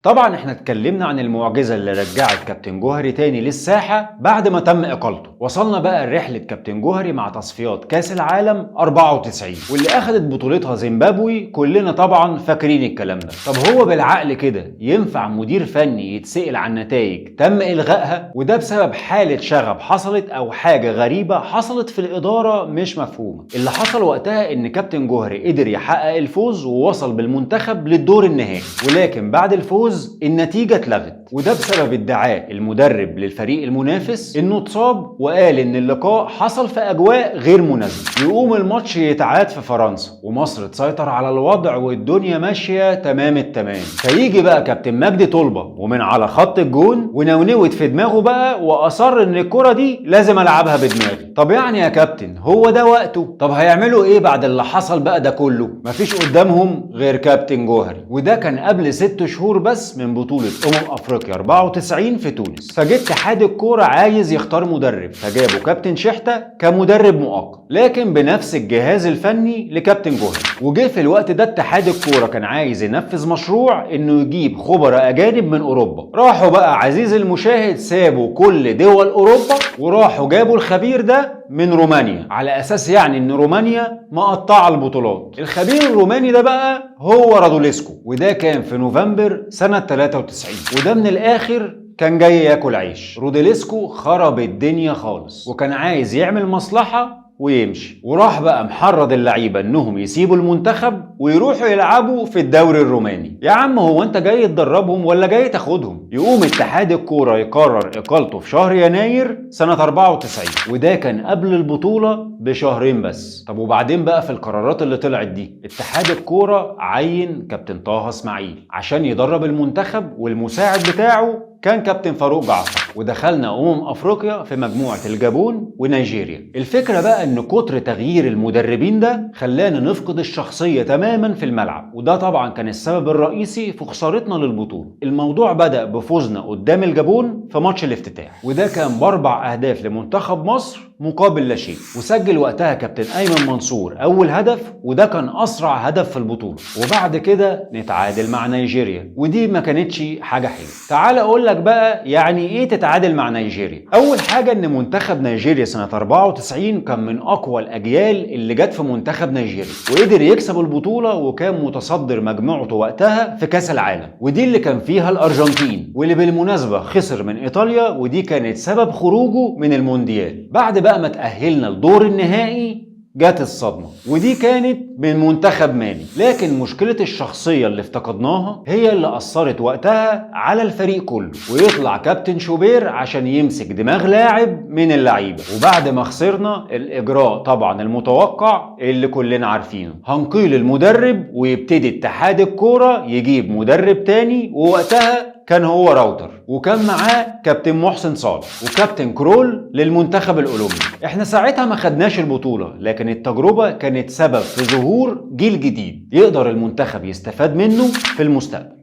طبعا احنا اتكلمنا عن المعجزة اللي رجعت كابتن جوهري تاني للساحة بعد ما تم اقالته. وصلنا بقى لرحلة كابتن جوهري مع تصفيات كاس العالم 94 واللي اخذت بطولتها زيمبابوي. كلنا طبعا فاكرين الكلام ده. طب هو بالعقل كده ينفع مدير فني يتسأل عن نتائج تم الغائها، وده بسبب حالة شغب حصلت او حاجة غريبة حصلت في الادارة مش مفهومة؟ اللي حصل وقتها ان كابتن جوهري قدر يحقق الفوز ووصل بالمنتخب للدور النهائي، ولكن بعد الفوز النتيجة اتلغت، وده بسبب ادعاء المدرب للفريق المنافس انه اتصاب وقال ان اللقاء حصل في اجواء غير مناسبة. يقوم الماتش يتعاد في فرنسا ومصر تسيطر على الوضع والدنيا ماشية تمام التمام. فيجي بقى كابتن مجدي طلبة ومن على خط الجون ونونوت في دماغه بقى واصر ان الكرة دي لازم العبها بدماغي. طب يعني يا كابتن هو ده وقته؟ طب هيعملوا ايه بعد اللي حصل بقى ده كله؟ مفيش قدامهم غير كابتن جوهري، وده كان قبل 6 شهور بس من بطولة افريقيا 94 في تونس. فجه اتحاد الكورة عايز يختار مدرب، فجابوا كابتن شحتة كمدرب مؤقت لكن بنفس الجهاز الفني لكابتن جوهري. وجه في الوقت ده اتحاد الكورة كان عايز ينفذ مشروع انه يجيب خبراء اجانب من اوروبا. راحوا بقى عزيز المشاهد سابوا كل دول اوروبا وراحوا جابوا الخبير ده من رومانيا، على اساس يعني ان رومانيا مقطعه البطولات. الخبير الروماني ده بقى هو رادوليسكو، وده كان في نوفمبر سنة 93، وده من الاخر كان جاي ياكل عيش. رودوليسكو خرب الدنيا خالص وكان عايز يعمل مصلحة ويمشي، وراح بقى محرض اللعيبة انهم يسيبوا المنتخب ويروحوا يلعبوا في الدوري الروماني. يا عم هو انت جاي تدربهم ولا جاي تاخدهم؟ يقوم اتحاد الكورة يقرر اقالته في شهر يناير سنة 94، وده كان قبل البطولة بشهرين بس. طب وبعدين بقى في القرارات اللي طلعت دي، اتحاد الكورة عين كابتن طه اسماعيل عشان يدرب المنتخب، والمساعد بتاعه كان كابتن فاروق جعفر، ودخلنا افريقيا في مجموعة الجابون ونيجيريا. الفكرة بقى ان كتر تغيير المدربين ده خلانا نفقد الشخصية تماما في الملعب، وده طبعا كان السبب الرئيسي في خسارتنا للبطولة. الموضوع بدأ بفوزنا قدام الجابون في ماتش الافتتاح، وده كان ب4 أهداف لمنتخب مصر مقابل لا شيء، وسجل وقتها كابتن ايمن منصور اول هدف، وده كان اسرع هدف في البطولة. وبعد كده نتعادل مع نيجيريا، ودي ما كانتش حاجة حلوة. تعال اقول لك بقى يعني ايه تتعادل مع نيجيريا. اول حاجة ان منتخب نيجيريا سنة 94 كان من اقوى الاجيال اللي جت في منتخب نيجيريا، وقدر يكسب البطولة وكان متصدر مجموعته وقتها في كاس العالم، ودي اللي كان فيها الارجنتين، واللي بالمناسبة خسر من ايطاليا، ودي كانت سبب خروجه من المونديال. بعد بقى ما تأهلنا لدور النهائي جت الصدمة، ودي كانت من منتخب مالي. لكن مشكلة الشخصية اللي افتقدناها هي اللي أثرت وقتها على الفريق كله، ويطلع كابتن شوبير عشان يمسك دماغ لاعب من اللعيبة. وبعد ما خسرنا، الإجراء طبعا المتوقع اللي كلنا عارفينه، هنقيل المدرب ويبتدي اتحاد الكورة يجيب مدرب تاني، ووقتها كان هو راوتر، وكان معاه كابتن محسن صالح وكابتن كرول للمنتخب الاولمبي. احنا ساعتها ما خدناش البطولة، لكن التجربة كانت سبب في ظهور جيل جديد يقدر المنتخب يستفاد منه في المستقبل.